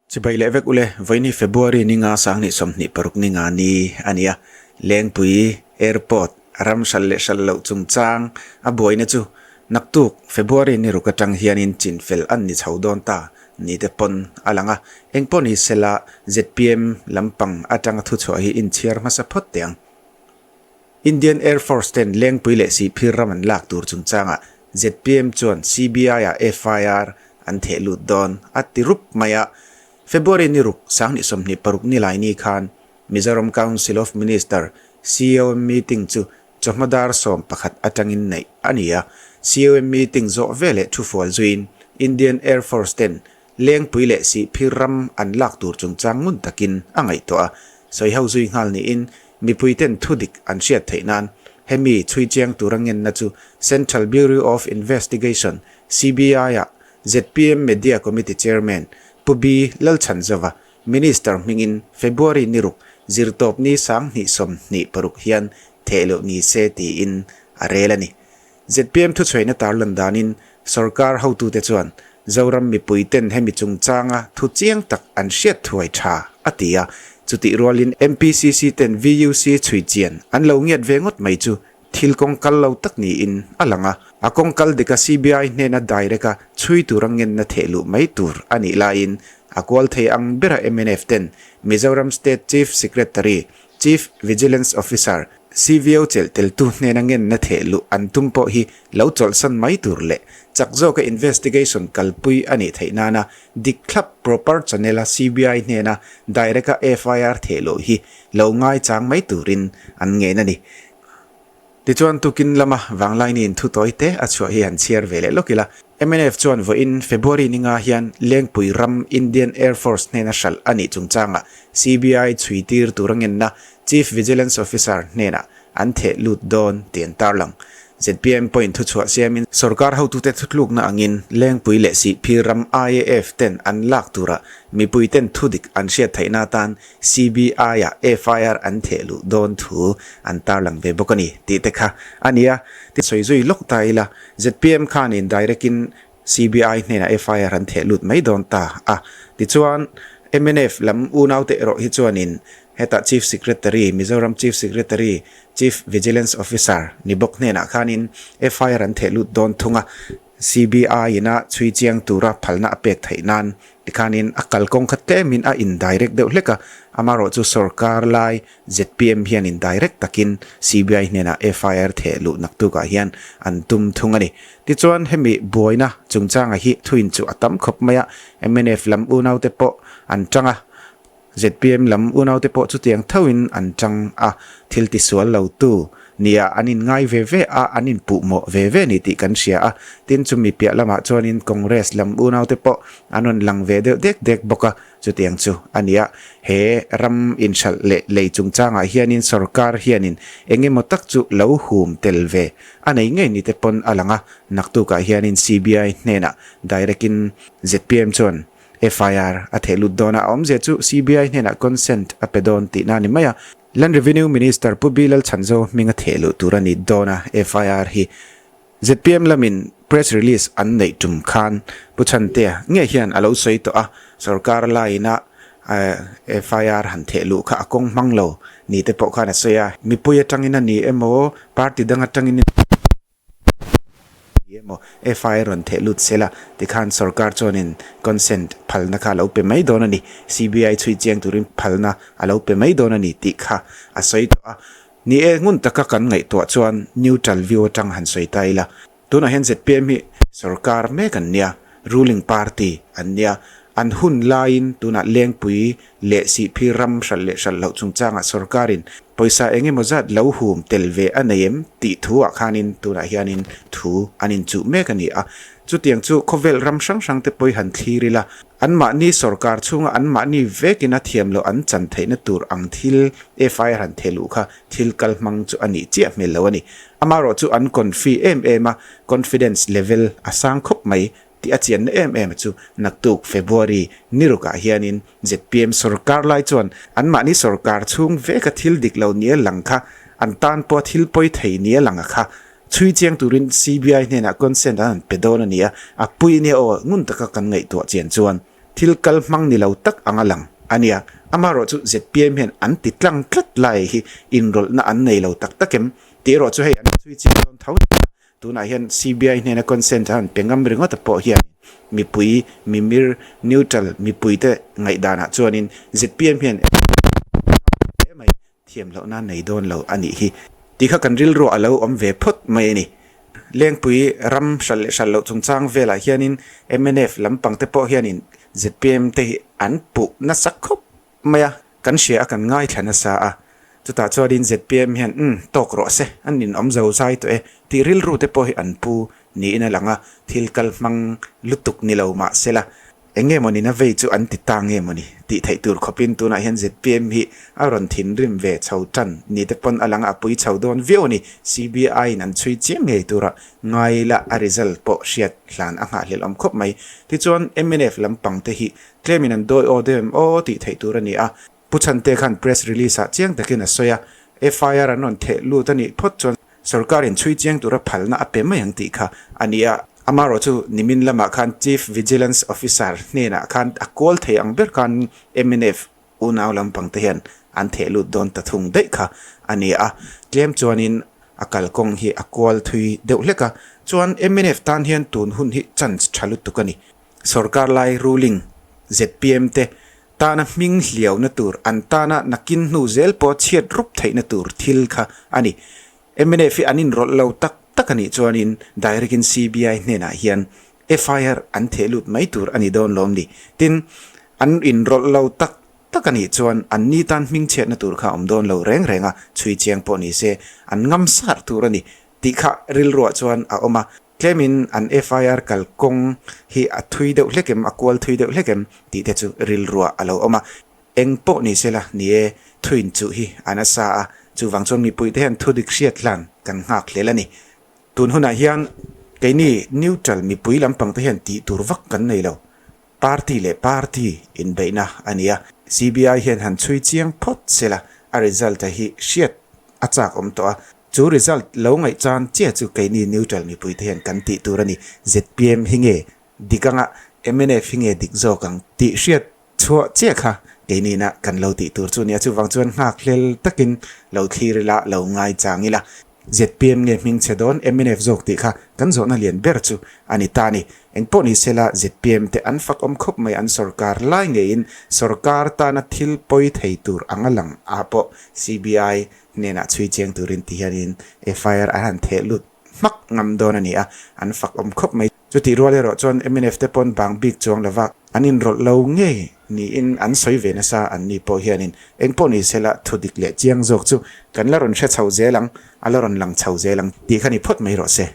Chibai leh vek ule, vawiin hi February ni nga 2026 ni nga ni a ni a, Lengpui Airport ram hral leh hral loh chungchang a buaina chu naktuk February ni ruk atang hianin chinfel an ni chho dawn ta ni te pawn a lang a, engpawh ni sela zpm lampang atanga thuchhuah hi inchhiar hmasa phawt teh ang. Indian Air Force ten Lengpui leh Sihphir ram an lak tur chungchangah zpm chuan CBI-ah FIR an theh lut dawn a ti rup mai a. February ni ruk, 2026 ni lai ni khan Mizoram Council of Minister, COM, meeting chu chawhma dar 11 atangin neih a ni a. COM meeting zawh veleh thufual zuiin Indian Air Force ten Lengpui leh Sihphir ram an lak tur chungchang ngun takin a ngaihtuah a, sawiho zui nghal niin mipuiten thudik an hriat theih nan hemi chhui chiang tura ngenna chu Central Bureau of Investigation, CBI, ah zpm Media Committee Chairman Pu B Lalchhanzova, Minister hmingin February ni ruk zirtawpni 2026 hian theh loh ni se tiin a rel a ni. Zpm thuchhuaina tarlan danin sorkar hotute chuan Zoram mipuiten hemi chungchanga thu chiang tak an hriat thuai tha a ti a, chutih rualin MPCC ten VUC chhui chian an lo ngiat ve ngawt mai chu thil kawng kal lo tak niin a lang a, a kawng kal dika CBI hnena direct a chhui tura ngenna theh luh mai tur a nih laiin a kual thei ang bera mnf ten Mizoram State Chief Secretary Chief Vigilance Officer, CVO chelh teltu hnena ngenna theh luh an tum pawh hi lo chawlhsan mai tur leh chak zawka investigation kalpui a nih theih nana dik thlap proper channel-a CBI hnena direct-a FIR theh luh hi lo ngaichang mai turin an ngen a ni. Tichuan tukin lama Vanglainiin thu tawi te a chhuah hi han chhiar ve leh lawk ila. Mnf chuan vawiin February ni nga hian Lengpui ram Indian Air Force hnena hralh a nih chungchangah CBI chhui tir tur a ngenna Chief Vigilance Officer hnenah an theh lut dawn tih an tarlang. Zpm pawhin thuchhuah siamin sorkar hotute thutlukna angin Lengpui leh Sihphir ram IAF ten an lak turah mipuiten thudik an hriat theihna atan CBI-ah FIR an theh luh dawn thu an tarlang ve bawk a ni tih te kha a ni a. Ti sawi zui lawk ta ila, zpm khanin direct-in CBI hnenah FIR an theh lut mai dawn ta a. Tichuan, mnf lam unaute erawh hi chuanin hetah Chief Secretary, Mizoram Chief Secretary, Chief Vigilance Officer ni bawk hnenah khanin FIR an theh lut dawn thung a. CBI-in a chhui chiang tura phalna a pek theih nan tikhanin a kalkawng kha tlemin a indirect deuh hlek a, amaherawhchu sorkar lai zpm hian indirect takin CBI hnenah FIR theh luh naktukah hian an tum thung a ni. Tichuan hemi buaina chungchanga hi thuin chu a tam khawp mai a, mnf lam unaute pawh an tang a, Zpm lam unaute pawh chutiang thoin an tang a, thil tisual lo tu nia an inngai ve ve a, an inpuhmawh ve ve ni tih kan hria a. Tin, chumi piah lamah chuanin Congress lam unaute pawh an rawn lang ve deuh dek dek bawk a, chutiang chu a ni a. He ram inhralh leh lei chungchangah hianin sorkar hianin eng emaw tak chu lo hum tel ve a nei ngei ni te pawn a lang a, naktukah hianin CBI hnenah direct-in zpm chuan FIR a theh lut dawn a, a awmzia chu CBI hnenah consent a pe dawn tihna a ni mai a. Land Revenue Minister Pu Bilal Chhanzo hming a theh luh tur a ni dawn a, FIR hi zpm lamin press release an neih tum khan Pu Chhantea nge hian a lo sawi tawh a, sorkar laina FIR han theh luh kha a kawng hmang lo ni te pawh khan a sawi a, mipui atangin a ni emaw party dang atangin Ni emaw FIR rawn theh lut sel a, tikhan sorkar chuanin consent phalna kha a lo pe mai dawn a ni, CBI chhui chiang turin phalna a lo pe mai dawn a ni tih kha a sawi tawh a. Ni e, ngun taka kan ngaihtuah chuan neutral view atang han sawi ta ila, tunah hian zpm hi sorkar mek an nia, ruling party an nia, an hun laiin tunah Lengpui leh Sihphir ram hralh leh hralh loh chungchangah sorkarin pawisa eng emaw zat lo hum tel ve a nei em tih thuah khanin tunah hianin thu an inchuh mek a ni a. Chutiang chu khawvel ram hrang hrang te pawhi han thlir ila, anmahni sorkar chhunga anmahni vekin a thiam loh an chan theihna tur ang thil FIR han theh luh kha thil kal hmang chu a nih chiah hmel lo a ni. Amaherawh chu an confi em em a, confidence level a sang khawp mai Tih a chianna em em chu naktuk February ni rukah hianin zpm sorkar lai chuan anmahni sorkar chhung veka thil dik lo nia lang kha an tan pawha thil pawi thei nia lang a kha chhui chiang turin CBI hnenah consent an han pe dawn a ni a, a pui nia aw ngun taka kan ngaihtuah chian chuan. Thil kal hmang ni lo tak anga lang a nia. Amaherawh chu zpm hian an ti tlang tlat lai hi inrawlhna an nei lo tak tak em tih erawh chu hei an chhui chiang dawn tho nia. Tunah hian CBI hnena consent a han pe ngam ringawt a pawh hian mipui mimir neutral mipuite ngaihdanah chuanin zpm hian hle mai Thiam lohna nei dawn lo a nih hi. Tih kha kan rilruah a lo awm ve phawt mai a ni. Lengpui ram hralh leh hralh loh chungchang velah hianin mnf lampang te pawh hianin zpm te hi an puh nasa khawp mai a, kan hria a kan ngaithla nasa a. Chutah chuanin zpm hian umm tawk rawh se, an inawm zo zai tawh e tih rilru te pawh hi an pu niin a lang a, thil kal hmang lutuk ni lo mah sela. Eng nge mawni na vei chu an ti ta nge mawni tih theih tur khawpin tunah hian zpm hi a rawn thinrim ve chho tan ni te pawn a lang a pui chho dawn viau a ni. CBI in an chhui chiang ngei tura ngai la a result pawh hriat hlan a nghahhlelh awm khawp mai. Tichuan mnf lampang te hi tlemin an dawi aw deuh em aw tih theih tur a ni a. Pu Chhante khan press release ah chiang takin a sawi a, FIR an rawn theh lut a nih phawt chuan sorkar in chhui chiang tura phalna a pe mai ang tih kha a ni a. Amaherawh chu nimin lamah khan Chief Vigilance Officer hnenah khan a kawl thei ang ber khan mnf unau lampang te hian an theh lut dawn ta thung daih kha a ni a. Tlem chuanin a kalkawng hi a kual thui deuh hlek a, chuan mnf tan hian tun hun hi chance tha lutuk a ni. Sorkar lai ruling zpm te tana hming hliauna tur, an tana nakin hnu zel pawh chhiat rup theihna tur thil kha a ni. Mnf hi an inrawlh lo tak tak a nih chuanin direct in CBI hnenah hian FIR an theh lut mai tur a ni dawn lawm ni. Tin, an inrawlh lo tak tak a nih chuan an ni tan hming chhiatna tur kha a awm dawn lo reng reng a, chhui chiang pawh ni se an ngam sar tur a ni tih kha rilruah chuan a awm a. Tlemin an FIR kal kawng hi a thui deuh hlek em, a kual thui deuh hlek em tih te chu rilruah a lo awm a. Eng pawh ni sela, ni e, thuin chuh hi a nasa a, chuvang chuan mipuite hian thudik hriat hlan kan nghak hlel a ni. Tun hunah hian keini neutral mipui lampang te hian tih tur vak kan nei lo. Party leh party inbeihna a ni a, CBI hian han chhui chiang phawt sela a result a hi hriat a chak awm tawh a, Chu result lo ngaihchan chiah chu keini neutral mipuite hian kan tih tur a ni. Zpm hi nge dik anga mnf hi nge dik zawk ang tih hriat chhuah chiah kha keinina kan lo tih tur chu a ni a. Chuvang chuan nghakhlel takin lo thlir ila, lo ngaichang ila. Zpm nge hmingchhe dawn mnf zawk tih kha kan zawhna lian ber chu a ni ta a ni. Engpawh ni sela zpm te an fak awm khawp mai an sorkar lai ngeiin sorkar tana thil pawi thei tur anga lang ah pawh CBI hnenah chhui chiang turin ti hianin FIR an han theh lut hmak ngam dawn a ni a, an fak awm khawp mai. Chutih rual erawh chuan mnf te pawn bang bik chuang lova an inrawlh lo ngei niin an sawi ve nasa an ni pawh hianin engpawh ni sela thu dik leh chiang zawk chu kan la rawn hre chho zel ang, a la rawn lang chho zel ang tih kha ni phawt mai rawh se.